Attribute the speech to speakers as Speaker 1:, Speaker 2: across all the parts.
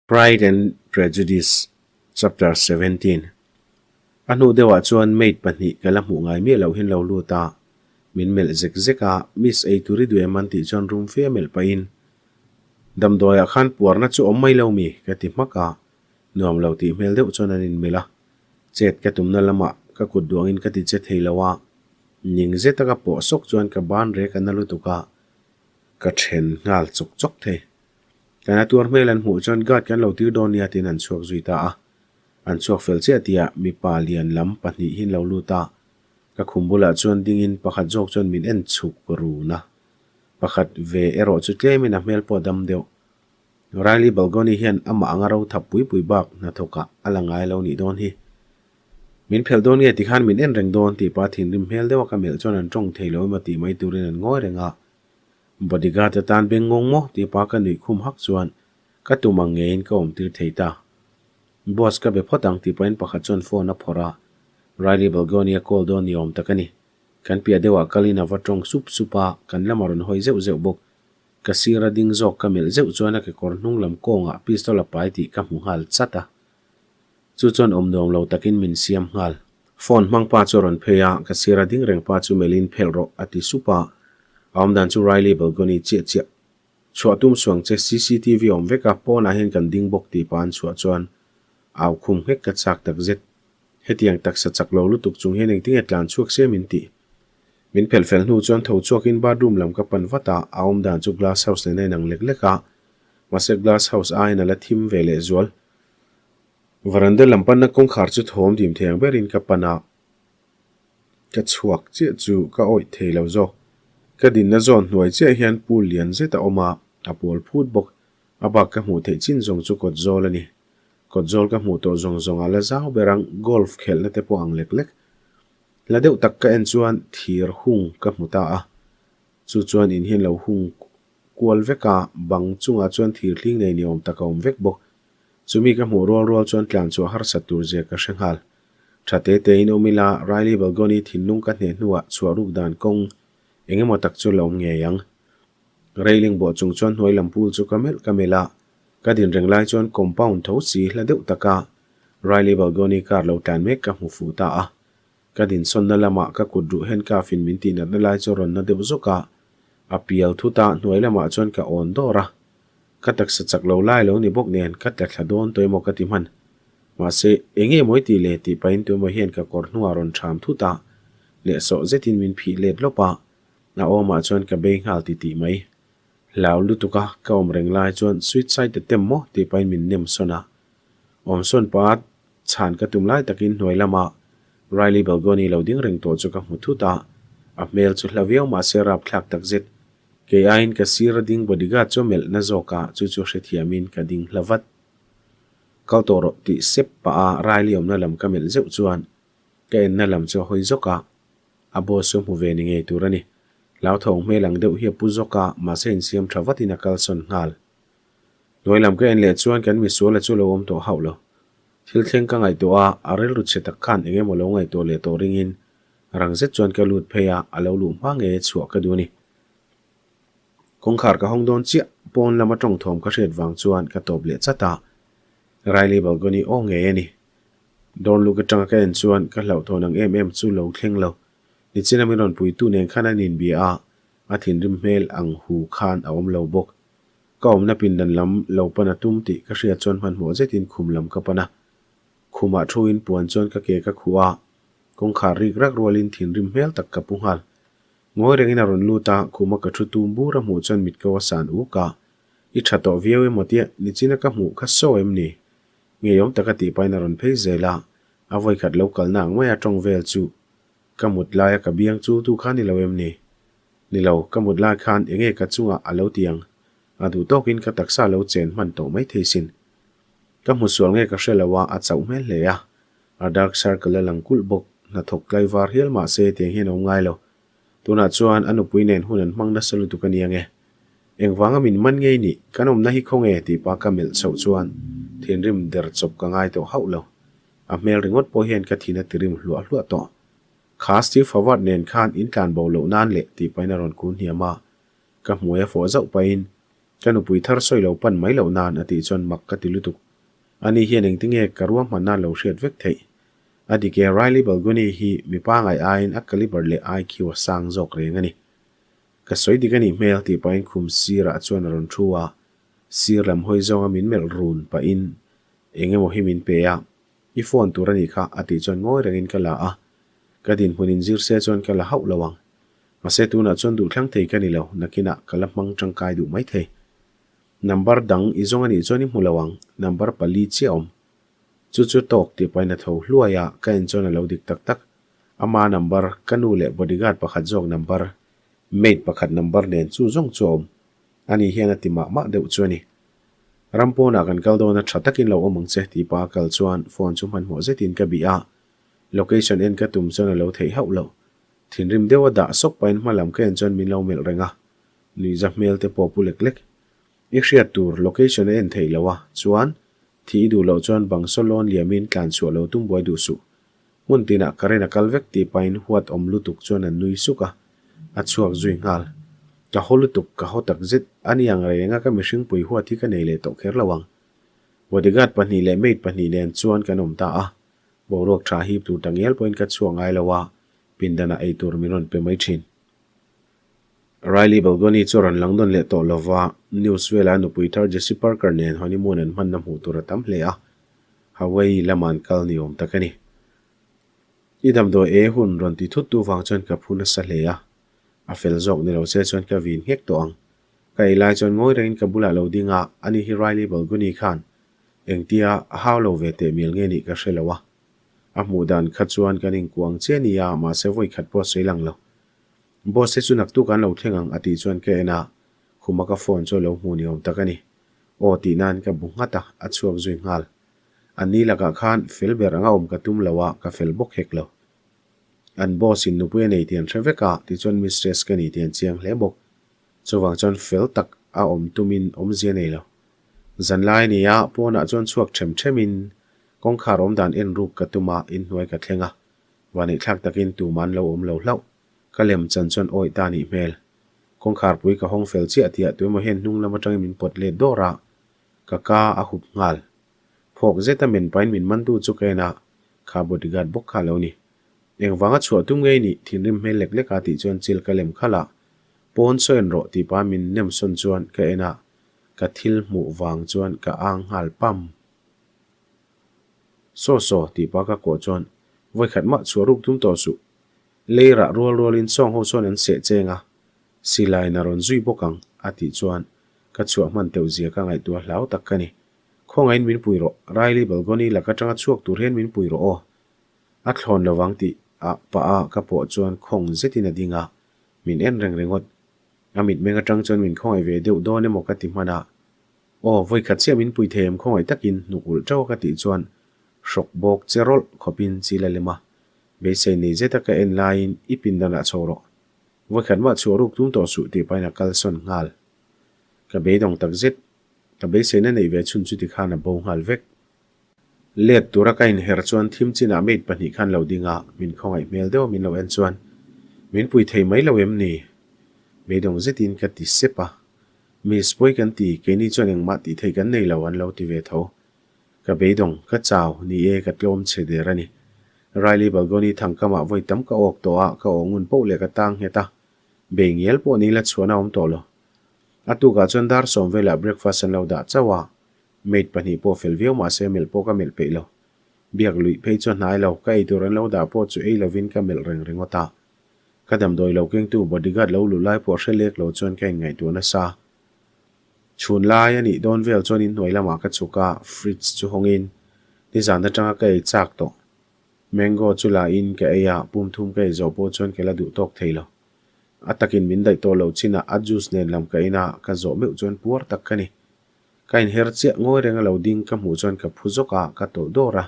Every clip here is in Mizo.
Speaker 1: Pride and Prejudice Chapter 17 A hnu deuhah chuan maid pahnih ka la hmuh ngai miah loh hian lo lut a, min melh zek zek a, Miss ei tur i duh em an tih chuan room fe a melh pahin Damdawiah khan puarna chu awm mai lo mi? ka ti hmak a, nuam lo tih hmel deuh chuan an inmelh a, chet ka tumna lamah ka kut duangin ka ti che thei lo a, ning zeta ka pawh sawk chuan ka ban rek a na lutuk a, ka then nghal chawk chawk thei. Kan a tuar hmel an hmuh chuan guard kan lo tir dawn nia tiin an chhuak zui ta a. An chhuak fel chiah tihah mipa lian lam pahnih hi an lo lut a. Ka khum bulah chuan dingin pakhat zawk chuan min en chhuk run a. Pakhat ve erawh chu tlemin a hmel pawh a dam deuh. Riley Balgoni hian amah anga ro thap pui pui bak hnathawkah a la ngai lo nih dawn hi. Min phelh dawn nge tikhan min en reng dawn tih pa thinrim hmel deuha ka melh chuan an tawng thei lo emaw tih mai turin an ngawi reng a. Bodyguard atan beng ngawng maw tih pa ka nuih khum hak chuan ka tum ang ngeiin ka awm tir thei ta. Boss ka be phawt ang tih pahin pakhat chuan phone a phawrh a, Riley Balgoni a call dawn ni awm tak a ni. Kan piah deuhah kalin a va tawng sup sup a, kan lamah rawn hawi zeuh zeuh bawk. Ka sira ding zawk ka melh zeuh chuan a kekawr hnung lam kawngah pistol a pai tih ka hmu nghal chat a. Chu chuan awm nuam lo takin min siam nghal. Phone hmang pa chu a rawn phei a, ka sira ding reng pa chu melhin phelh rawh a ti sup a. A awmdan chu Riley Balgoni chiah chiah. Chhuah tum suang che cctv a awm vek a, pawnah hian kan ding bawk tih pa an chhuah chuan au khum nghek ka chak tak zet. Hetiang taksa chak lo lutuk chung hian engtinge tlan chhuak se min tih. Min phelh fel hnu chuan tho chhuakin bathroom lam ka pan vat a, a awmdan chu glass house nen a inang lek lek a, mahse glass house aiin a la thim ve leh zual. Veranda lam panna kawngkhar chu thawm dim thei ang berin ka pan a, ka chhuak chiah chu ka awih thei lo zawk. Ka dinna zawn hnuai chiah hian pool lian zet a awm a, a pawl phut bawk. A bak ka hmuh theih chin zawng chu kawt zawl a ni. Kawt zawl ka hmuh tawh zawng zawng a la zau ber ang, golf khelhna te pawh ang lek lek. Hla deuh tak ka en chuan thir hung ka hmu ta a, chu chuan in hian lo hung kual vek a, bang chungah chuan thir hling nei ni awm tak a awm vek bawk. Chumi ka hmuh rual rual chuan tlan chhuah harsat tur zia ka hre nghal. Tha te tein awm ila, Riley Balgoni thinlung ka hneh hnuah chhuah ruk dan kawng eng emaw tak chu la awm ngei ang. Railing bawh chung chuan hnuai lam pool chu ka melh ka melh a, ka din reng lai chuan compound tho si hla deuh taka Riley Balgoni car lo tlan mek ka hmu fuh ta a. Ka dinsawnna lamah ka kut ruh handcuff in min tihnatna lai chu rawn na deuh zawk a, a pial thut a, hnuai lamah chuan ka awn dawr a. Ka taksa chak lo lai lo ni bawk nen ka tla thla dawn tawh emaw ka ti hman. Mahse, eng nge mawi tih le tih pahin tuemaw hian ka kawr hnungah rawn ṭham thut a, lehsawh zetin min phih let lawp a, a awmah chuan ka bei nghal ti tih mai. Hlau lutuk a ka awm reng lai chuan suicide attempt maw tih pahin min nem sawn a. Awm sawn pah a chhan ka tum lai takin hnuai lamah Riley Balgoni lo ding reng tawh chu ka hmu thut a, a hmel chu hla viau mahse rapthlak takzet. Kei aiin ka sir a ding bodyguard chu a melh na zawk a, chu chu hrethiamin ka ding hla vat. Kal tawh rawh tih sep pah a Riley awmna lam ka melh zeuh chuan ka enna lam chu a hawi zawk a, a boss chu a hmu ve ni ngei tur a ni. Hlauthawng hmel ang deuh hi a pu zawk a, mahse insiam tha vatin a kalsawn nghal. Hnuai lam ka en leh chuan kan misuala chu lo awm tawh hauh lo. Thil thleng ka ngaihtuah a, a rilru chhe tak khan eng emaw lo ngaihtuah leh tawh ringin rang zet chuan ka lut phei a, a lo luh hma ngei a chhuah ka duh a ni. Kawngkhar ka hawng dawn chiah, pawn lama tawng thawm ka hriat vang chuan ka tawp leh chat a, Riley balcony aw ngei a ni. Dawn luk atanga ka en chuan ka hlauhthawn ang em em chu lo thleng lo. Nichina min rawn puitu nen khan an inbia a, a thinrim hmel ang hu khan a awm lo bawk. Ka awmna pindan lam lo pan a tum tih ka hriat chuan hmanhmawh zetin khum lam ka pan a. Khumah thuin puan chuan ka ke ka khuh a, kawngkhar rik rak rualin thinrim hmel tak ka pu nghal. Ngawi rengin a rawn lut a, khuma ka thu tum bur a hmuh chuan mit ko a san uk a. I tha tawh viau emaw tia, nichina ka hmuh kha saw em ni? Ngeiawm taka tih pahin a rawn phei zel a, a vawikhat lo kalna ang maia tawng vel chu ka mut laia ka biang chul tu kha ni lo em ni? Ni lo, ka mut lai khan enge ka chungah a lo ti ang? A duh tawkin ka taksa lo chen hman tawh mai thei sin. Ka hmu sual nge ka hre lo a, a chauh hmel hle a. A dark circle a lang kulh bawk, hnathawk tlaivar hial mah se tiang hian a awm ngai lo. Tunah chuan a nupui nen hun an hmang nasa lutuk a nia nge. Engvanga min man ngei nih, kan awmna hi khaw nge tih pa ka melh chhoh chuan thinrim der chawp ka ngai tawh hauh lo. A hmel ringawt pawh hian ka thin a tirim hluah hluah tawh. Kha Steve Howard nen khan in tlan bo loh nan leh tih pahin a rawn kun hniam a, ka hmuai a fawh zauh pahin. Ka nupui thar sawi lo pan mai loh nan a tih chuan mak ka ti lutuk. Ani hian engtinge ka ruahmanna lo hriat vek theih? A dik e, Riley Balgoni hi mipa ngaih aiin a caliber leh IQ a sang zawk reng a ni. Ka sawi dik a nih hmel tih pahin khum sirah chuan a rawn thu a, sir lam hawi zawnga min melh run pahin eng emaw hi min pe a, I phone tur a nih kha a tih chuan ngawi rengin ka la a, ka dinhmun inzir se chuan ka la hauh lo ang. Mahse tunah chuan duhthlang thei ka ni lo, nakinah ka la hmang tangkai duh mai thei. Number dang i zawng a nih chuan i hmu lo ang, number pali chiah awm. Chu chu tawk tih pahin a tho hluai a, ka en chuan a lo dik tak tak. Ama number, ka nu leh bodyguard pakhat zawk number, maid pakhat number nen chu zawng chu a awm. Ani hian a ti mah mah deuh chu a ni. Ram pawnah kan kal dawn a tha takin lo awm ang che tih pa a kal chuan phone chu hmanhmawh zetin ka bih a, location en ka tum chuan a lo theih hauh lo. Thinrim deuh a dah sawk pahin hma lam ka en chuan min lo melh reng a, nuihza hmel te pawh pu lek lek. I hriat tur location a en theih lo a, chuan thih i duh loh chuan bang saw lawn liamin tlan chhuah lo tum buai duh suh. Hmun tinah current a kal vek tih pahin huat awm lutuk chuan an nui suk a, a chhuak zui nghal. Ka haw lutuk, ka haw tak zet, a ni ang reng a ka mihring pui huat hi ka nei leh tawh kher lo ang. Bodyguard pahnih leh maid pahnih nen chuan kan awm ta a, boruak tha hip tur ta ngial pawhin ka chhuak ngai lo a, pindanah ei tur min rawn pe mai thin. Riley Balgoni chu a rawn lang nawn leh tawh lo va, news vela nupui thar Jesse Parker nen honeymoon an hmanna hmuh tur a tam hle a, Hawaii lama an kal ni awm tak a ni. I damdawi e hun rawn ti thut tu vang chuan ka phu nasa hle a, a fel zawk ni lo che chuan ka vin nghek tawh ang. Ka ei lai chuan ngawi rengin ka bulah lo ding a, ani hi Riley Balgoni khan engtia a hau lo ve teh mial nge nih ka hre lo a. A hmuh dan kha chuan kan inkuang chiah a nia, mahse vawi khat pawh a sawi lang lo. Boss te chu naktuk an lo thleng ang a tih chuan ka en a, khuma ka phone chu a lo hmuh ni awm tak a ni. Aw tih nan ka bu nghat a, a chhuak zui nghal. An ni lakah khan fel ber anga awm ka tum lo a, ka fel bawk hek lo. An boss in nupui a nei tih an hre vek a, tichuan mistress ka ni tih an chiang hle bawk. Chuvang chuan fel tak a awm tumin awmzia nei lo. Zanlai a ni a, pawnah chuan chhuak them themin kawngkhar awmdan en ruk ka tum a, inhnuai ka thleng a. Vaneihthlak takin tumah an lo awm lo hlauh. Ka lem chan chuan awih ta nih hmel. Kawngkhar pui ka hawng fel chiah tihah tuemaw hian hnung lam atangin min pawt let dawr a, ka ka a hup nghal. Phawk zeta men pahin min mantu chu ka en a, kha bodyguard bawk kha a lo ni. Engvanga chhuah tum ngei nih thinrim hmel lek lek a tih chuan chil ka lem khalh a, pawn saw en rawh tih pa min nem sawn chuan ka en a, ka thil hmuh vang chuan ka ang nghal pam. Saw saw tih pa ka kawh chuan vawikhat mah chhuah ruk tum tawh suh. Lei rah rual rualin sawng ho chuan an seh cheng a, silaiin a rawn zui bawk ang, a tih chuan ka chhuah hman teuh zia ka ngaihtuah hlau tak ka ni. Khawngaihin min pui rawh, Riley Balgoni lak atanga chhuak tur hian min pui rawh aw. A thlawn lovang tih ah pah a ka pawh chuan khawng zetin a ding a, min en reng ringawt. A mitmeng atang chuan min khawngaih ve deuh dawn emaw ka ti hman a. Aw, vawikhat chiah min pui thei em khawngaih takin hnuk ulh teuh a ka tih chuan hrawk bawk che rawlh khawpin chil a lem a. Beisei nei zeta ka en laiin i pindanah chho rawh. Vawikhat mah chhuah ruk tum tawh suh tih pahin a kalsawn nghal. Ka beidawng tak zet. Ka beiseina neih ve chhun chuti khan a bo nghal vek. Let tura ka inher chuan thim chinah maid pahnih khan lo ding a, min khawngaih hmel deuh a min lo en chuan min pui thei mai lo em ni? Beidawng zetin ka ti sep a. Miss pawi kan ti, keini chuan engmah tih theih kan nei lo an lo ti ve tho. Ka beidawng, ka chau, ni e, ka tlawm chhe der a ni. Riley Balgoni thangkamah vawi tam ka awk tawh a, ka awh ngun poh leh ka tang nghet a. Bei ngial pawh ni la chhuahna a awm tawh lo. A tukah chuan dar sawm velah breakfast an lo dah chauh a, maid pahnih pawh fel viau mahse melh pawh ka melh peih lo. Biak luih phei chu a hnai lo, ka eitur an lo dah pawh chu ei lovin ka melh reng ringawt a. Ka damdawi lo kengtu bodyguard lo luh lai pawh hre lek lo chuan ka inngaihtuah nasa. Chhun lai a nih dawn vel chuan inhnuai lamah ka chhuk a, fridge chu hawngin nizan atanga ka ei chak tawh. Mango chu la in ka ei a, pum thum ka ei zawh pawh chuan ka la duh tawk thei lo. A takin min daih tawh loh chinah a juice nen lam ka in a, ka zawh meuh chuan puar tak ka ni. Ka inher chiah ngawi reng a lo ding ka hmuh chuan ka phu zawk a, ka tawlh dawr a.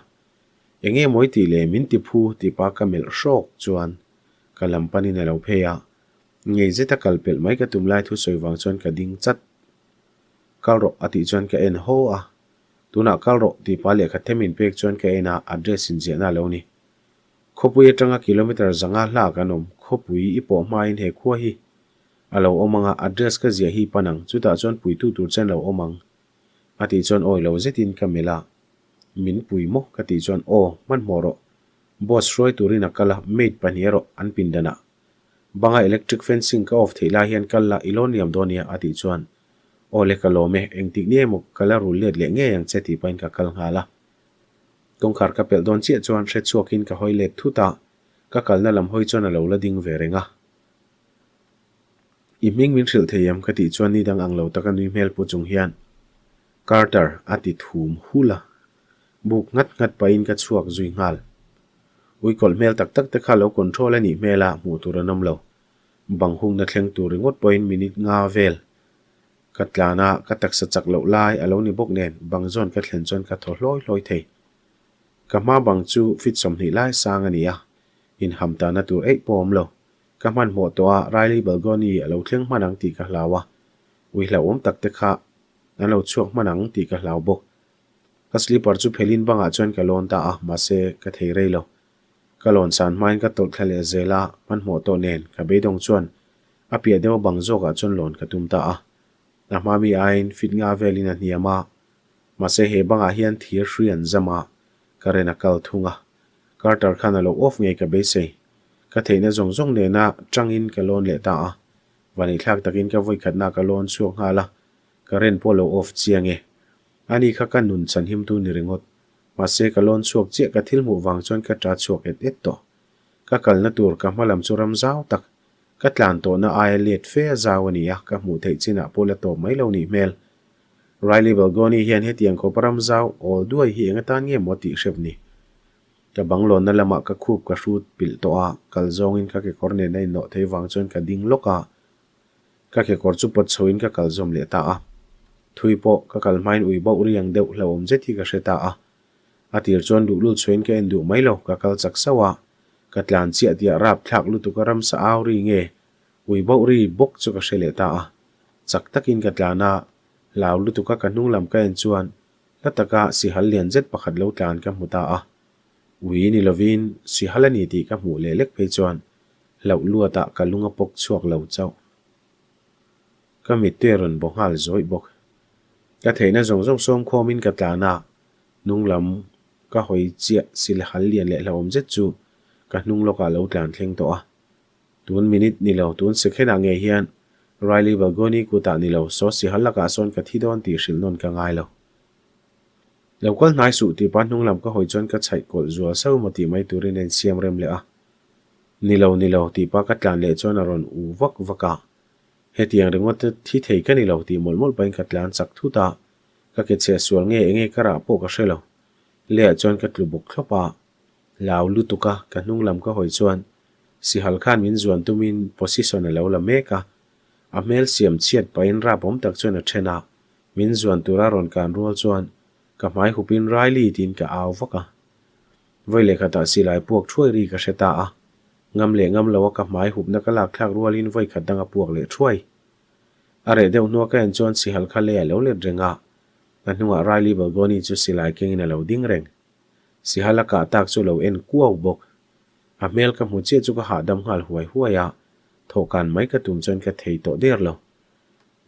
Speaker 1: Enge mawi tih leh min ti phu tih pa ka melh hrawk chuan ka lam panin a lo phei a, Ngei zeta kal pelh mai ka tum lai thusawi vang chuan ka ding chat. Kal rawh a tih chuan ka en haw a. Tunah kal rawh tih pa lehkha them in pek chuan ka en a, address in ziahna a lo ni. Khawpui atanga kilometre zanga hla kan awm, khawpui i pawh hmain he khua hi. A lo awm ang a, address ka ziah hi pan ang, chutah chuan puitu tur chen lo awm ang. A tih chuan awi lo zetin ka melh a, Min pui maw? ka tih chuan Aw, hmanhmawh rawh. Boss hruai turin a kal a, maid pahnih erawh an pindanah. Banga electric fencing ka off theih lai hian kal la, i lawn liam dawn nia a tih chuan Aw le ka lawm e, engtik ni emaw ka la rul let leh ngei ang che tih pahin ka kal nghal a. Kawngkhar ka pelh dawn chiah chuan hre chhuakin ka hawi let thut a, ka kalna lam hawi chuan a lo la ding ve reng a. I hming min hrilh thei em? ka tih chuan ni dang ang lo taka nui hmel pu chung hian Carter a ti thum hul a. Buk nghat nghat pahin ka chhuak zui nghal. Ui kawlh hmel tak tak te kha lo control a nih hmel a, hmuh tur an awm lo. Bang hungna thleng tur ringawt pawhin minute nga vel ka tlan a, ka taksa chak loh lai a lo ni bawk nen bang zawn ka thlen chuan ka thaw hlawi hlawi thei. Ka hma bang chu fit 20 lai sang a ni a, inham tahna tur eih pawh a awm lo. Ka hmanhmawh tawh a, Riley Balgoni a lo thleng hman ang tih ka hlau a, ui hlauhawm tak te kha an lo chhuak hman ang tih ka hlau bawk. Ka slipper chu phelin bangah chuan ka lawn ta a, mahse ka thei rei lo. Ka lawn san hmain ka tawlh thla leh zel a, hmanhmawh tawh nen ka beidawng chuan a piah deuh bang zawkah chuan lawn ka tum ta a. A hma mi aiin fit nga velin a hniam a, mahse he bangah hian thir hrui an zam a, current a kal thung a. Carter khan a lo off ngei ka beisei. Ka theihna zawng zawng nena tangin ka lawn leh ta a. Vanithlak takin ka vawikhatna ka lawn chhuak nghal a, current pawh lo off chiang e. Ani kha ka nun chhanhimtu ni ringawt. Mahse ka lawn chhuak chiah ka thil hmuh vang chuan ka ta chhuak et et tawh. Ka kalna tur ka hma lam chu ram zau tak. Ka tlan tawhna aia let fe a zau a ni a, ka hmuh theih chinah pawh la tawp mai lo nih hmel. Riley Balgoni hian hetiang khawpa ram zau awl duai hi eng atan nge maw tih hrep ni. Ka bang lawnna lamah ka khup ka hrut pilh tawh a, kal zawngin ka kekawr nen a innawh theih vang chuan ka ding lawk a. Ka kekawr chu pawt chhoin ka kal zawm leh ta a. Thui pawh ka kal hmain ui bauh ri ang deuh hlauhawm zet hi ka hre ta a. A tir chuan luhlul chhuain ka en duh mai lo, ka kal chak sauh a. Ka tlan chiah tiah rap thlak lutuk a ramsa au ri nge ui bauh ri bawk chu ka hre leh ta a. Chak takin ka tlan a, hlau lutuk a ka hnung lam ka en chuan hla taka sihal lian zet pakhat lo tlan ka hmu ta a. Ui ni lovin sihal a ni tih ka hmuh leh lek phei chuan hlauh luatah ka lung a pawk chhuak lo chauh. Ka mittui a rawn baw nghal zawih bawk. Ka theihna zawng zawng sawm khawmin ka tlan a, hnung lam ka hawi chiah silhal lian leh hlauhawm zet chu ka hnung lawkah lo tlan thleng tawh a. Tun minute ni lo, tun second ah ngei hian Riley Balgoni kutah ni lo, saw sihal lakah sawn ka thi dawn tih hrilh nawn ka ngai lo. Lo kal hnai suh tih pa hnung lam ka hawi chuan ka chhaih kawlh zual sauh maw tih mai turin a insiam rem leh a. Ni lo, ni lo tih pa ka tlan leh chuan a rawn u vak vak a. Hetiang ringawt thi thei ka ni lo tih mawlh mawlh pahin ka tlan chak thut a, ka ke chhia sual nge enge ka rah pawh ka hre lo. Lehah chuan ka tlu bawk thlawp a. Hlau lutuk a, ka hnung lam ka hawi chuan Sihal khan min zuan tumin position a lo la mek a. A hmel siam chhiat pahin rap awm tak chuan a then a, min zuan tura rawn kan rual chuan ka hmai hupin Riley tiin ka au vak a. Vawi leh khatah silai puak thuai ri ka hre ta a, ngam leh ngam loa ka hmai hupna ka lak thlak rualin vawi khat dang a puak leh thuai. A reh deuh hnua ka en chuan sihal kha lei a lo let reng a, a hnungah Riley Balgoni chu silai kengin a lo ding reng. Sihal a kah tak chu lo en kuau bawk. A hmel ka hmu chiah chu ka hahdam nghal huai huai a, thawhkan mai ka tum chuan ka thei tawh der lo.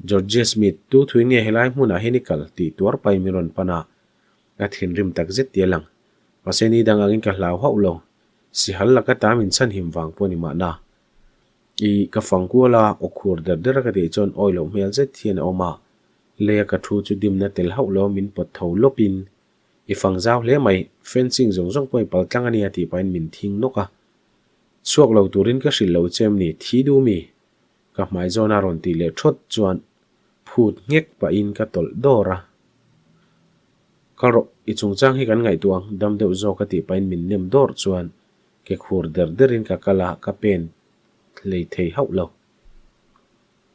Speaker 1: Georgia Smith, tu thui nge helai hmunah hian i kal? tih tuar pahin min rawn pan a, a thinrim tak zet ti a lang. Mahse ni dang angin ka hlau hauh lo. Sihal laka ta min chhanhim vang pawh ni mahna. I ka fang kual a, aw khur der der a ka tih chuan awi loh hmel zet hian a awm a. Leia ka thu chu dimna tel hauh lo min pawt tho lawpin I fang zau hle mai, fencing zawng zawng pawh i pal tlang a nia tih pahin min thing nawk a. Chhuak lo turin ka hrilh lo che em ni, thi du mi? Ka hmai zawn a rawn tih leh thawt chuan phut nghek pahin ka tawlh dawr a. Kal rawh, i chungchang hi kan ngaihtuah ang, dam deuh zawk a tih pahin min nem dawrh chuan ke khur der derin ka kal a, ka pen hlei thei hauh lo.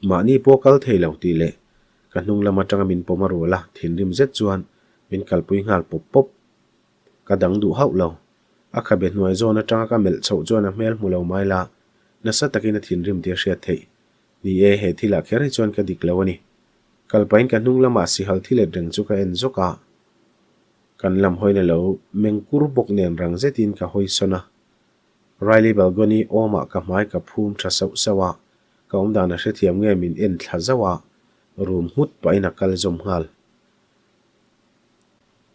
Speaker 1: Mahni pawh kal thei lo tih leh ka hnung lam atanga min pawm a rual a, thinrim zet chuan min kalpui nghal pawp pawp. Ka dang duh hauh lo. A khabe hnuai zawn atanga ka melh chhoh chuan a hmel hmu lo mai la, nasa takin a thinrim tih a hriat theih. Ni e, he thilah kher hi chuan ka dik lo a ni. Kal pahin ka hnung lamah sihal thi let reng chu ka en zawk a. Kan lam hawina lo meng kur bawk nen rang zetin ka hawi sawn a. Riley Balgoni awmah ka hmai ka phum tha sauh sauh a. Ka awmdan a hrethiam nge min en thla zauh a, rum nghut pahin a kal zawm nghal.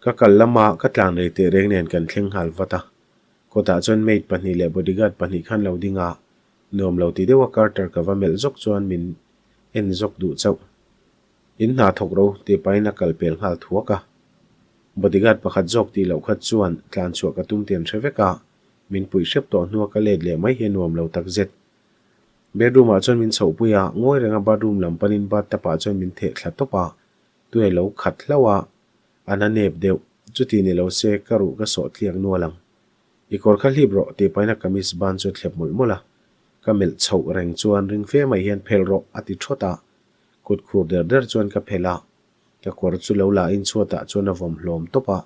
Speaker 1: Ka kal lama ka tlan rei teh reng nen kan thleng nghal vat a. Kawtah chuan maid pahnih leh bodyguard pahnih khan lo ding a, nuam lo ti deuha Carter ka va melh zawk chuan min en zawk duh chauh. In hna thawk ro tih pahin a kal pel nghal thuak a. Bodyguard pakhat zawk tih loh khat chuan tlan chhuah ka tum tih an hre vek a, min puih hrep tawh hnua ka let leh mai hi a nuam lo takzet. Bedroom ah chuan min chhohpui a, ngawi renga bathroom lam panin bathtub ah chuan min theh thla tawp a, tui lo khat hlauh a, a na nep deuh, chuti ni lo se ka ruh ka sawh tliak nual ang. I kawr kha hlip rawh tih pahin a kamis ban chu a thlep mawlh mawlh a, ka melh chhoh reng chuan ring fe mai hian phelh rawh a ti thawt a, kut khur der der chuan ka phelh a, ka kawr chu lo la in chhuatah chuan a vawm hlawm tawp a,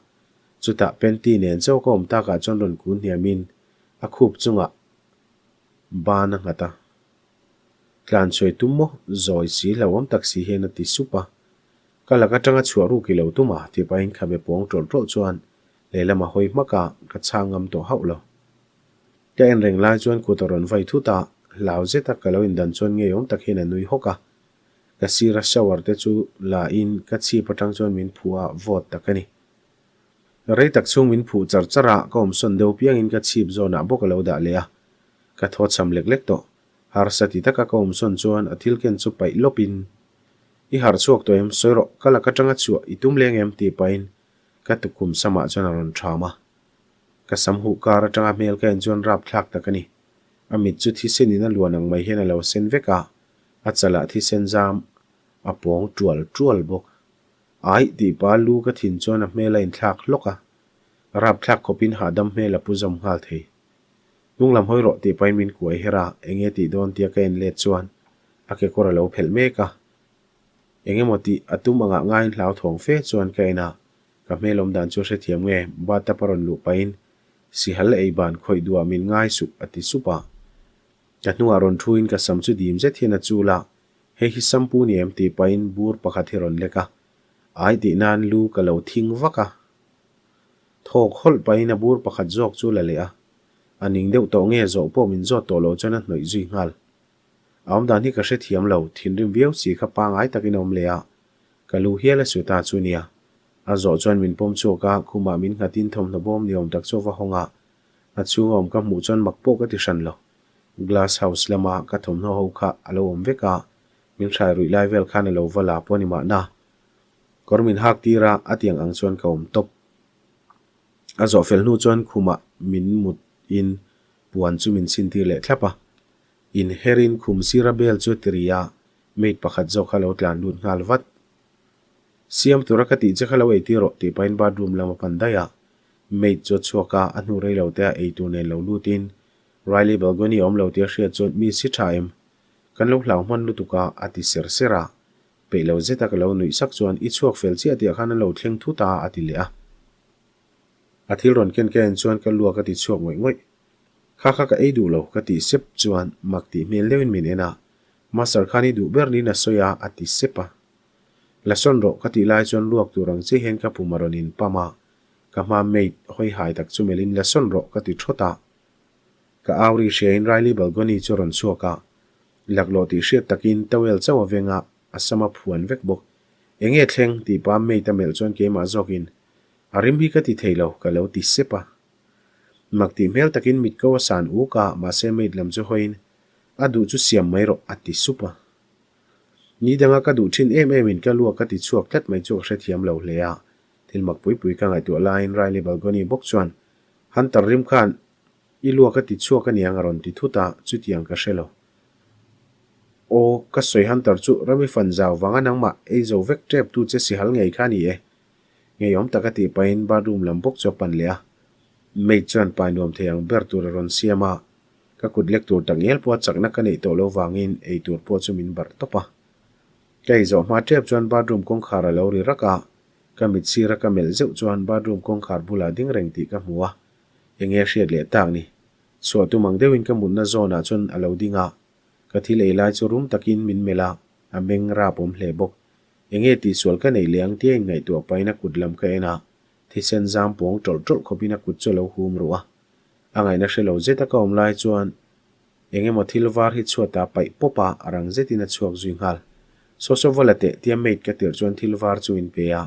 Speaker 1: chutah panty nen chauh ka awm takah chuan rawn kun hniamin a khup chungah ban a nghat a. Tlan chhuai tum maw? Zawi si hlauhawm tak si hian a ti sup a. Ka lak atanga chhuah ruk i lo tum a, tih pahin khabe pawng tawlh tawlh chuan lehlam a hawi hmak a, ka chhang ngam tawh hauh lo. Ka en reng lai chuan kut a rawn vai thut a, hlau zet a ka lo indan chuan ngeiawm tak hian a nui hawk a. Ka sira shower te chu la in ka chhip atang chuan min phuh a, vawt tak a ni. Rei tak chhung min phuh char char a, ka awmsawn deuh piangin ka chhip zawnah bawk a lo dah leh a, ka thaw cham lek lek tawh. Harsa ti taka ka awmsawn chuan a thil ken chu paih lawpin, I harh chhuak tawh em? Sawi rawh, ka lak atanga chhuah i tum leng em? tih pahin ka tukhum samah chuan a rawn ṭham a. Ka sam huh kar atanga hmel ka en chuan rapthlak tak a ni. A mit chu thisenin a luan ang mai hian a lo sen vek a, a chalah thisen zam a pawng ṭual ṭual bawk. Aih tih pa lu ka thin chuan a hmel a inthlak hlawk a, rapthlak khawpin hahdam hmel a pu zawm nghal thei. Hnung lam hawi rawh tih pahin min kuai her a, enge tih dawn tia ka en let chuan a kekawr a lo phelh mek a. Eng emaw tih a tum angah ngaiin hlauthawng fe chuan ka en a, ka hmel awm dan chu a hrethiam nge, bathtub a rawn luh pahin sihal ei ban khawih duah min ngai suh a ti sup a. Ka hnungah rawn thuin ka sam chu dim zet hian a chul a, Hei hi sampu ni em tih pahin bur pakhat hi rawn lek a, ai tih nan lu ka lo thing vak a. Thawk hawlh pahin a bur pakhat zawk chu la leh a, a ning deuh tawh nge zawh pawh min zawt tawh lo chuan a hnawih zui nghal. A awmdan hi ka hrethiam lo, thinrim viau si kha pangai takin a awm leh a, ka lu hial a su ta chu nia. A zawh chuan min pawm chhuak a, khumah min nghatin thawmhnaw bawm ni awm tak chu a va hawng a, a chhunga awm ka hmuh chuan mak pawh ka ti hran lo. Glass house lama ka thawmhnaw ho kha a lo awm vek a, min hrai ruih lai vel khan a lo va la pawh a ni mahna. Kawr min hak tir a, a tiang ang chuan ka awm tawp. A zawh fel hnu chuan khumah min mut in puan chu min chhin tir leh thlap a. In her in khum sira bel chu ti ri a, maid pakhat zawk kha lo tlan lut nghal vat. Siam tura ka tih che kha lo ei tir rawh tih pahin bathroom lam a pan daih a. Maid chu a chhuak a, a hnu rei lo te a ei tur nen lo lut in Riley balcony a awm lo tih a hriat chuan mi si tha em? Kan lo hlau hman lutuk a, a ti ser ser a. Peih lo zeta ka lo nuih sak chuan i chhuak fel chiah tih ah khan an lo thleng thut a, a ti leh a. A thil rawn ken ka en chuan ka luak a ti chhuak ngawih ngawih. Kha kha ka ei duh lo, ka tih sep chuan mak tih hmel deuhin min en a. Master khan i duh ber niin a sawi a, a ti sep a. La sawn rawh, ka tih lai chuan luak tur ang chiah hian ka pum a rawn in pam a. Ka hma maid hawi hai tak chu melhin la sawn rawh, ka ti thawt a. Ka au ri hriain Riley balcony chu a rawn chhuak a, laklawh tih hriat takin towel chauh a veng a, a sam a phuan vek bawk. Enge thleng? tih pa maid a melh chuan keimah zawkin, A rim hi ka ti thei lo, ka lo ti sep a. Mak tih hmel takin mit ko a san uk a, mahse maid lam chu hawiin, A duh chu siam mai rawh, a ti sup a. Ni danga ka duh thin em emin ka luak ka ti chhuak tlat mai chu ka hrethiam lo hle a, thil mak pui pui ka ngaihtuah laiin Riley balcony bawk chuan Hunter rim khan I luak a ti chhuak aniang a rawn ti thut a, chutiang ka hre lo. Aw, ka sawi Hunter chu Rami fan zau vanga nangmah ei zo vek tep tu che sihal ngei kha a ni e. Ngeiawm taka tih pahin bathroom lam bawk chu a pan leh a. Maid chuan pai nuam thei ang ber tur a rawn siam a, ka kut lek tur tak ngial pawh a chakna ka neih tawh lo vangin ei tur pawh chu min barh tawp a. Ka ei zawh hma tep chuan bathroom kawngkhar a lo ri rak a, ka mit sira ka melh zeuh chuan bathroom kawngkhar bulah ding reng tih ka hmu a. Enge a hriat leh tak ni? Chhuah tum ang deuhin ka mutna zawnah chuan a lo ding a, ka thil ei lai chu rum takin min melh a, a meng rap awm hle bawk. Enge tihsual ka neih leh ang tia inngaihtuah pahin a kut lam ka en a, thisen zam pawng tawlh tawlh khawpin a kut chu a lo hum ruh a. A ngaihna hre lo zeta ka awm lai chuan. Eng emaw thil var hi chhuat ah paih pawp a, a rang zetin a chhuak zui nghal. Saw saw va la teh tia maid ka tirh chuan thil var chu in pe a.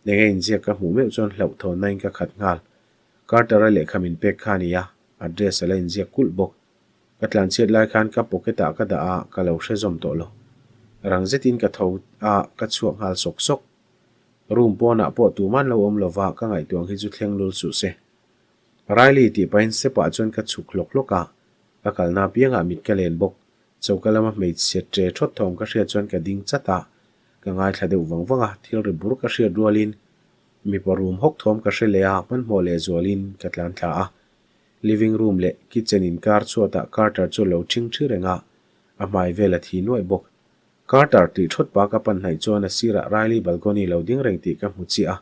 Speaker 1: Eng a inziak ka hmuh meuh chuan hlauhthawnna in ka khat nghal. Carter-a lehkha min pek kha a ni a, address a la inziak kulh bawk. Ka tlanchhiat lai khan ka pocket ah ka dah a, ka lo hre zawm tawh lo. Rang zetin ka tho a, ka chhuak nghal sawk sawk. Room pawnah pawh tuman lo awm lova ka ngaihtuah ang hi chu thleng lul suh se. Riley tih pahin step ah chuan ka chhuk hlawk hlawk a, ka kalna apiangah mit ka len bawk. Choka lama hmeichhe ṭe ṭhawt thawm ka hriat chuan ka ding chat a, ka ngaithla deuh vang vang a, thil ri bur ka hriat rualin mipa rum hawk thawm ka hre leh a, hmanhmawh leh zualin ka tlan thla a. Living room leh kitchen inkar chhuatah Carter chu a lo ṭhing ṭhi reng a, a hmai vel a thi nuaih bawk. Carter tih ṭhawt pa ka pan hnaih chuan a sirah Riley balcony lo ding reng tih ka hmu chiah a.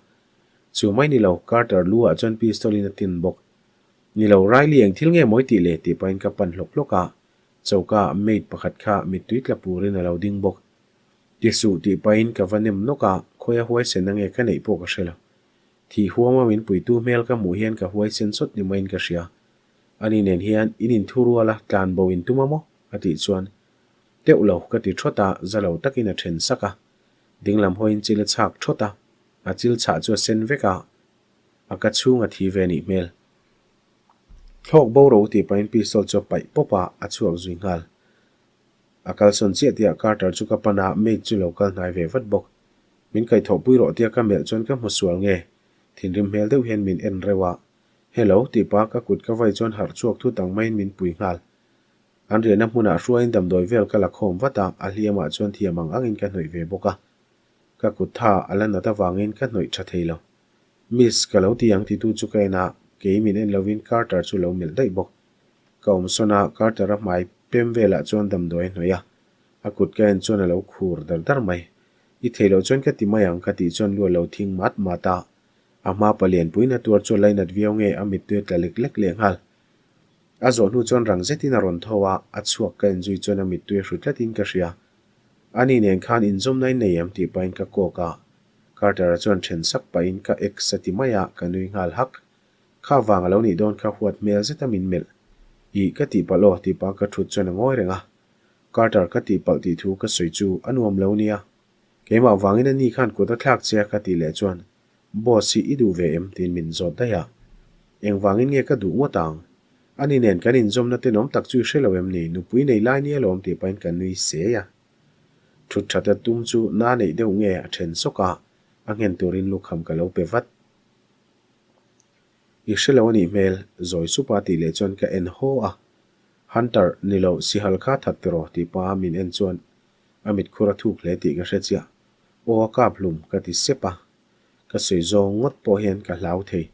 Speaker 1: Chu mai ni lo, Carter lu ah chuan pistol in a tin bawk. Ni lo, Riley eng thil nge mawi tih le tih pahin ka pan hlawk hlawk a, choka ah maid pakhat kha mittui tla purin a lo ding bawk. Ti suh tih pahin ka va nem nawk a, khawia huaisen ange ka neih pawh ka hre lo. Thih huama min puitu hmel ka hmuh hian ka huaisen sawt ni maiin ka hria. Ani nen hian in inthu rual a, tlan bo in tum a maw? a tih chuan Teuh lo ka ti thawt a, za lo takin a then sak a. Dinglam hawiin chil a chhak thawt a, a chil chhah chu a sen vek a, a ka chhung a thi ve nih hmel. Thlawk bo ro tih pahin pistol chu a paih pawp a, a chhuak zui nghal. A kalsawn chiah tihah Carter chu ka pan a, maid chu lo kal hnai ve vat bawk. Min kaihthawhpui rawh tia ka melh chuan ka hmu sual nge? Thinrim hmel deuh hian min en reuh a. Hello tih pa ka kut ka vai chuan harh chhuak thut ang maiin min pui nghal. An riahna hmunah hruaiin damdawi vel ka la khawm vat a, a hliamah chuan thiam ang angin ka hnawih ve bawk a. Ka kut tha a la nat avangin ka hnawih tha thei lo. Miss, ka lo ti ang titu chu ka en a, kei min en lovin Carter chu lo melh daih bawk. Ka awm sawn a, Carter-a hmai pem velah chuan damdawi a hnawih a, a kut ka en chuan a lo khur dar dar mai. I theih loh chuan ka ti mai ang ka tih chuan lu a lo thing mat mat a, a hma palianpuiin a tuar chu a lainat viau nge a mittui a tla lek lek lehnghal. A zawh hnu chuan rang zetin a rawn tho a, a chhuak ka enzui chuan a mittui a hru tlatin ka hria. Ani nen khan inzawmna in nei em tih pahin ka kawk a, Carter-a chuan then sak pahin ka ex a ti mai a, ka nui nghal hak. Kha vang a lo nih dawn kha huat hmel zeta min melh. Ih ka tihpalh aw tih pah ka thut chuan a ngawi reng a. Carter ka tihpalh tih thu ka sawi chu a nuam lo nia. Keimah vangin ani khan kut a thlak che a ka tih leh chuan Boss hi i duh ve em? tiin min zawt daih a. Engvangin nge ka duh ngawt ang? Ani nen kan inzawmna tenawm tak chu i hre lo em ni? Nupui nei lai nia lawm tih pahin ka nui sei a. Thut that a tum chu na neih deuh nge a then sawk a, a nghen turin lukham ka lo pe vat. I hre lo a nih hmel, zawi supa tih leh chuan ka en haw a. Hunter, ni lo, sihal kha that tiraw tih paha min en chuan a mitkhur a thuk hle tih ka hre chiah. Aw a kap hlum ka ti sep a. Ka sawi zawng ngawt pawh hian ka hlau thei.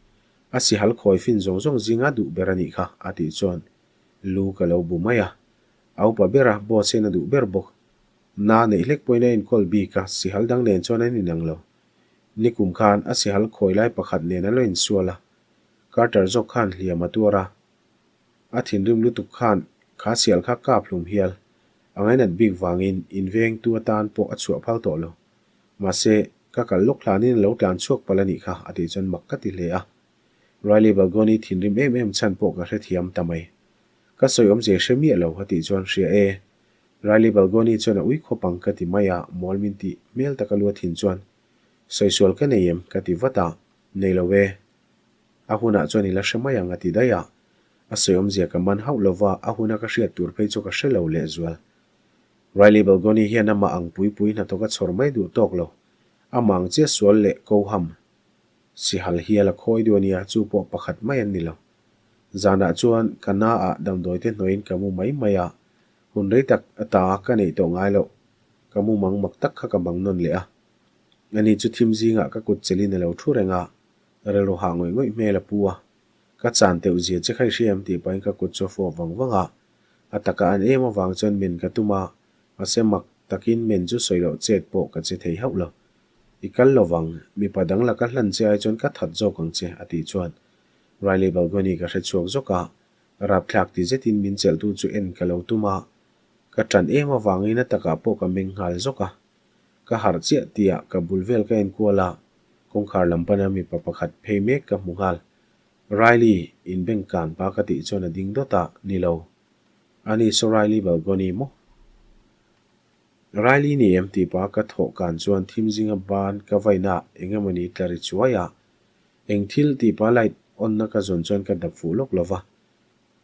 Speaker 1: A sihal khawi fin zawng zawng zinga duh ber a nih kha a tih chuan lu ka lo bu mai a. A upa ber a, boss hian a duh ber bawk. Na neih hlek pawhin a enkawl bik a, sihal dang nen chuan an inang lo. Nikum khan a sihal khawi lai pakhat nen a lo insual a, Carter zawk khan hliam a tuar a. A thinrim lutuk khan kha sial kha kap hlum hial. A ngainat bik vangin invengtu atan pawh a chhuah phal tawh lo. Mahse, ka kal lawk hlanin a lo tlan chhuak palh a nih kha a tih chuan mak ka ti hle a. Riley Balgoni thinrim em em chhan pawh ka hrethiam ta mai. Ka sawi awmzia hre miah lo a tih chuan hria e. Riley Balgoni chuan a ui khawp ang ka ti mai a, mawl min tih hmel taka lu a thin chuan Sawi sual ka nei em? ka ti vat a, Nei lo e. A hunah chuan i la hre mai ang a ti daih a. A sawi awmzia ka man hauh lo va, a huna ka hriat tur phei chu ka hre lo lehzual. Riley Balgoni hian amah ang pui pui hnathawk a chhawr mai duh tawk lo. Amah ang chiah sual leh koham sihal hial a khawi duh a nia, chu pawh pakhat mai an ni lo. Zanah chuan ka na ah damdawi te hnuaiin ka mu mai mai a, hun rei tak ata ka neih tawh ngai loh. Ka mu mang mak tak kha ka bang nawn leh a. Ani chu thim zingah ka kut chelin a lo thu reng a, rilru hah ngawih ngawih hmel a pu a. Ka chan teuh zia che kha i hria em tih pahin ka kut chu a fawp vang vang a. A taka an em avang chuan men ka tum a, mahse mak takin men chu sawi loh chet pawh ka che thei hauh lo. I kal lovang, mipa dang laka hlan che ai chuan ka that zawk ang che a tih chuan Riley Balgoni ka hre chhuak zawk a, rapthlak ti zetin min chelhtu chu en ka lo tum a, ka ṭan em avangin a takah pawh ka meng nghal zawk a. Ka harh chiah tihah ka bul vel ka enkual a, kawngkhar lam pana mipa pakhat phei mek ka hmu nghal. Riley, in bank kan pa ka tih chuan a ding dawt a, ni lo. Ani saw Riley Balgoni maw? Riley ni em tih pah ka thawh kan chuan thim zinga ban ka vaina eng emawni tla ri chuai a. Eng thil tih pah light on na ka zawn chuan ka dap fuh lawk lova.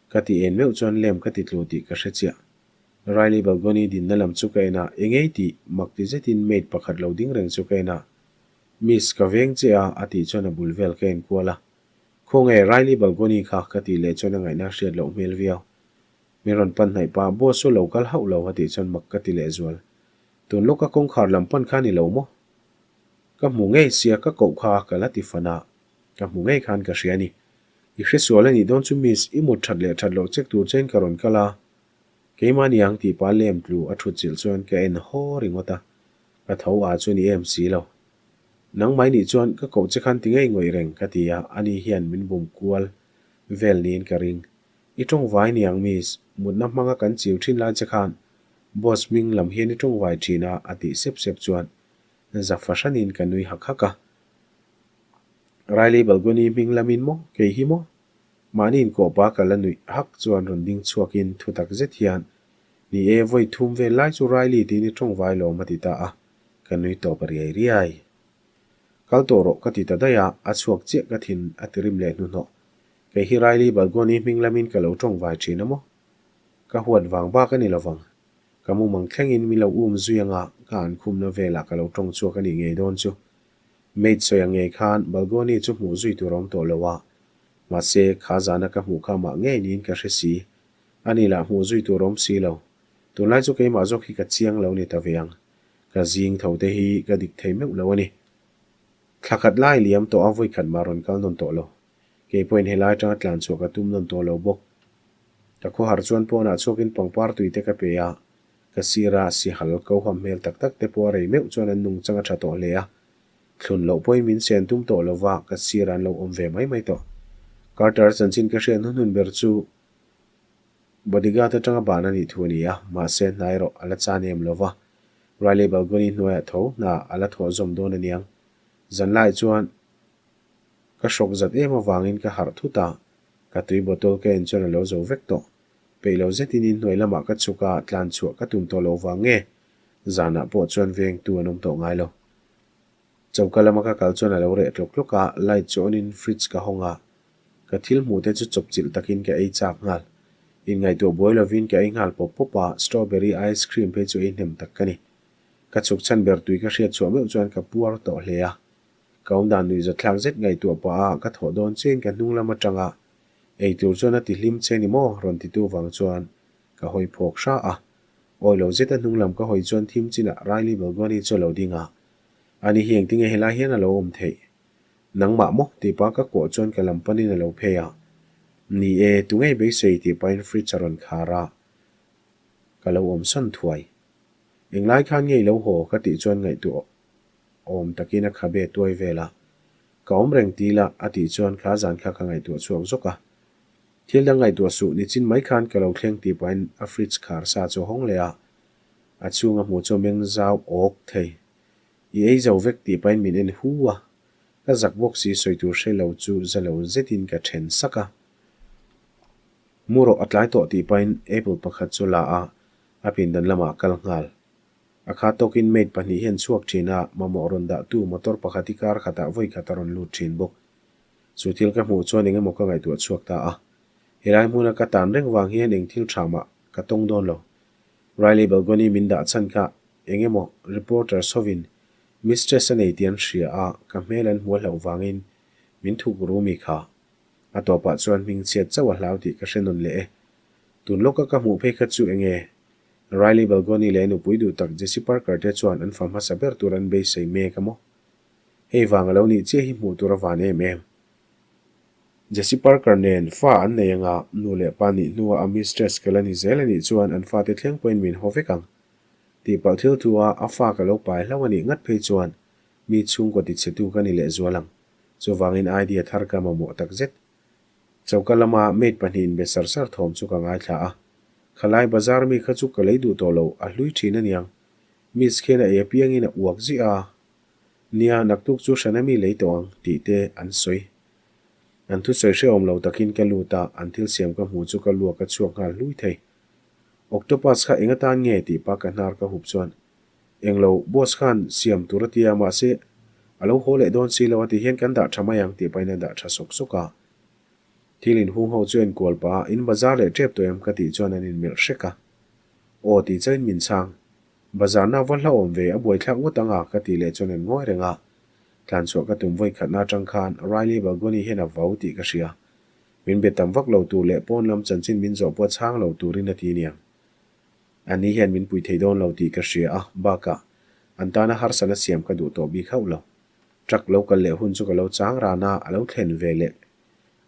Speaker 1: Ka ti en meuh chuan lamp ka ti tlu tih ka hre chiah. Riley Balgoni dinna lam chu ka en a, engei tih mak ti zetin maid pakhat lo ding reng chu ka en a. Miss, ka veng che a, a tih chuan a bul vel ka en kual a. Khawnge Riley Balgoni kha ka tih leh chuan a ngaihna hriat loh hmel viau. Min rawn pan hnaih pa, boss chu lo kal hauh lo a tih chuan mak ka ti leh zual. Tun lawka kawngkhar lam pan kha ni lo maw? Ka hmu ngei sia ka koh kha ka la ti fan a, ka hmu ngei khan ka hria a ni. I hresual a nih dawn chu miss, i mut that leh that loh check tur chein ka rawn kal a. Keimah ni ang tih pa lem tlu a thut chilh chuan ka en haw ringawt a, ka tho a chu ni em si lo. Nangmah i nih chuan ka koh che khan ti ngei ngawih reng ka ti a, ani hian min bum kual vel niin ka ring. I tawngvai niang miss, mutna hmanga kan chiu thin lai che khan boss hming lam hian i tawngvai thin a a tih sep sep chuan za fahranin ka nui hak hak a. Riley Balgoni hming lamin maw, kei hi maw? Mahni inkawhpa ka la nuih hak chuan rawn ding chhuakin thu tak zet hian, Ni e, vawi thum vel lai chu Riley tiin i tawngvai lawm a ti ta a, ka nui tawp riai riai. Kal tawh rawh ka ti ta daih a, a chhuak chiah ka thin a ti rim leh hnuhnawh. Kei hi Riley Balgoni hming lamin ka lo tawng vai thin a maw? Ka huat vang bak a ni lovang. Ka mumang thlengin min lo um zui anga ka an khumna velah ka lo tawng chhuak a nih ngei dawn chu. Maid sawi ang ngei khan Balgoni chu hmuh zui tur a awm tawh lo a. Mahse, kha zana ka hmuh kha mah ngei niin ka hre si. Ani lah hmuh zui tur a awm si lo. Tunlai chu keimah zawk hi ka chiang lo ni ta ve ang. Ka zing tho te hi ka dik thei meuh lo a ni. Thla khat lai liam tawh a vawi khat mah rawn kal nawn tawh lo. Kei pawhin helai atanga tlan chhuah ka tum nawn tawh lo bawk. Ka khawhar chuan pawnah chhuakin pangpar tui te ka pe a, ka sira sihal ko ham hmel tak tak te pawh a rei meuh chuan an nungchang a tha tawh hle a. Thlun loh pawhin min sen tum tawh lova ka sirah an lo awm ve mai mai tawh. Carter chanchin ka hriat hnuhnun ber chu bodyguard atanga ban a nih thu a ni a, mahse hna erawh a la chan em lova. Riley Balgoni hnuaiah tho hna a la thawh zawm dawn aniang. Zanlai chuan Ka hrawk zat em avangin ka harh thut a, ka tui bottle ka en chuan a lo zo vek tawh. Peih lo zetin inhnuai lamah ka chhuk a, tlan chhuah ka tum tawh lo vang nge? Zanah pawh chuan vengtu an awm tawh ngai lo. Choka lama ka kal chuan a lo reh tlawk tlawk a, light chu on in fridge ka hawng a, ka thil hmuh te chu chawp chilh takin ka ei chak nghal. Inngaihtuah buai lovin ka ei nghal pawp pawp a, strawberry ice cream phei chu ei hnem tak ka ni. Ka chhuk chhan ber tui ka hriat chhuah meuh chuan ka puar tawh hle a, Ka awmdan nuihzathlak zet ngaihtuah pah a ka thawh dawn chiain ka hnung lam atanga ei tur chuan a ti hlim che ni maw rawn titu vang chuan ka hawi phawk hra a. Awi lo zeta hnung lam ka hawi chuan thim chinah Riley Balgoni chu a lo ding a. Ani hi engtinge helai hian a lo awm theih? Nangmah maw? tih pah ka kuah chuan ka lam panin a lo phei a. Ni e, tu ngei beisei tih pahin fridge a rawn khar a. Ka lo awm sawn thuai. Englai khan nge i lo haw? ka tih chuan ngaihtuah Awm takin a khabe tuai vel a, Ka awm reng ti la, a tih chuan kha zan kha ka ngaihtuah chhuak zawk a. Thil dang ngaihtuah suh, nichin mai khan ka lo thleng tih pahin a fridge khar sa chu a hawng leh a, a chhung a hmuh chu a meng zau awk thei. I ei zo vek tih pahin min en hu a, ka zak bawk si sawi tur hre lo chu za lo zetin ka then sak a. Mu rawh a tlai tawh tih pahin apple pakhat chu la a, a pindan lamah a kal nghal. A kha tawkin maid pahnih hian chhuak thin a, mamawh rawn dahtu motor pakhat hi kar khatah vawi khat a rawn lut thin bawk. Chu thil ka hmuh chuan eng emaw ka ngaihtuah chhuak ta a. Helai hmuna ka tan reng vang hian eng thil tha mah ka tawng dawn lo. Riley Balgoni min dah chhan kha eng emaw reporters hovin mistress a nei tih an hria a, ka hmel an hmu a hlauh vangin min thuk ru mi kha. A tawpah chuan hmingchhiat chauh a hlau tih ka hre nawn leh e. Tun lawka ka hmuh phei kha chu eng nge? Riley Balgoni leh nupui duh tak Jesse Parker te chuan an fa hmasa ber tur an beisei mek a maw? Hei vang a lo nih chiah hi hmuh tur a van em em. Jesse Parker nen fa an nei anga nu leh pa nih hnua a mistress ka la ni zel a nih chuan an fate thleng pawhin min haw vek ang. Tihpalh thil thu a a fa ka lo pai hlauh a nih ngat phei chuan mi chhungkaw tichhetu ka ni lehzual ang. Chuvangin idea thar ka mamawh takzet. Choka lama maid pahnihin be sar sar thawm chu ka ngaithla a. Khalai bazar mi kha chu ka lei duh tawh lo, a hlui thin aniang. Miss khian a ei apiangin a uak ziah a. Nia, naktuk chu hrana mi lei tawh ang, tih te an sawi. An thusawi hrehawm lo takin ka lut a, an thil siam ka hmu chu ka luak a chhuak nghal hlui thei. Octopus kha eng atan nge tih pa ka hnar ka hup chuan Englo, boss khan siam tur a ti a, mahse a lo haw leh dawn si lo a ti hian kan dah tha mai ang tih pahin a dah tha sawk sawk a. Thil inhung ho chu enkual pah a, in bazar leh tep tawh em ka tih chuan an inmelh hrek a. Aw tih chauhin min chhang. Bazar na va hlauhawm ve, a buaithlak ngawt ang a ka tih leh chuan an ngawi reng a. Tlanchhuah ka tum vawi khatna atang khan Riley Balgoni hian a vau tih ka hria. Min be tam vak lo tur leh pawn lam chanchin min zawh pawh chhang lo turin a ti aniang. Ani hian min pui thei dawn lo tih ka hria a, bakah an tana harsatna siam ka duh tawh bik hauh lo. Truck lo kal leh hun chu ka lo chang ran a, a lo thlen ve leh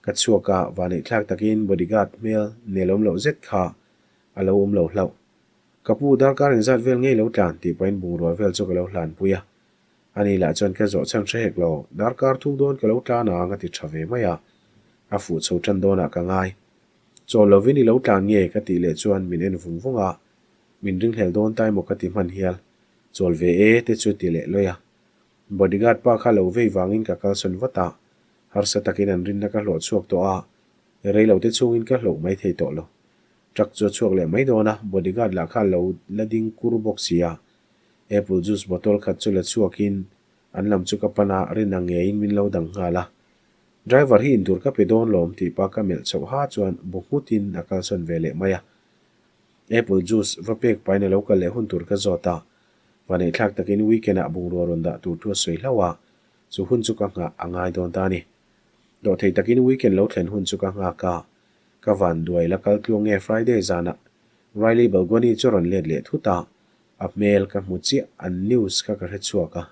Speaker 1: ka chhuak a, vaneihthlak takin bodyguard hmel nelawm loh zet kha a lo awm lo hlauh. Ka pu darkar engzat vel ngei lo tlan tih pahin bungrua vel chu ka lo hlanpui a. Ani lah chuan ka zawh chhan hre hek lo, darkar thum dawn ka lo tlan ang a ti tha ve mai a, a fuh chho tan dawnah ka ngai. Chawl lovin i lo tlan nge ka tih leh chuan min en vung vung a, min ringhlel dawn ta emaw ka ti hman hial, chawl ve e te chu ti leh lawih a. Bodyguard pa kha lo vei vangin ka kalsawn vat a, harsa takin an rinna ka hlawh chhuak tawh a, rei lo te chhungin ka hlauh mai thei tawh lo. Truck chu a chhuak leh mai dawn a, bodyguard lah kha lo la ding kur bawk si a. Apple juice bottle khat chu la chhuakin an lam chu ka pan a, rin ang ngeiin min lo dang nghal a. Driver hi intur ka pe dawn lawm tih pa ka melh chhoh ha chuan bu nghutin a kalsawn ve leh mai a. Apple juice va pek pahin a lo kal leh hun tur ka zawt a. Vaneihthlak takin weekend ah bungrua rawn dah tur thu a sawi hlauh a, chu hun chu ka nghah a ngai dawn ta a ni. Dawhthei takin weekend lo thlen hun chu ka nghak a, ka van duai la kal tluang nge Friday zanah Riley Balgoni chu rawn let leh thut a, a hmel ka hmu chiah an news kha ka hre chhuak a.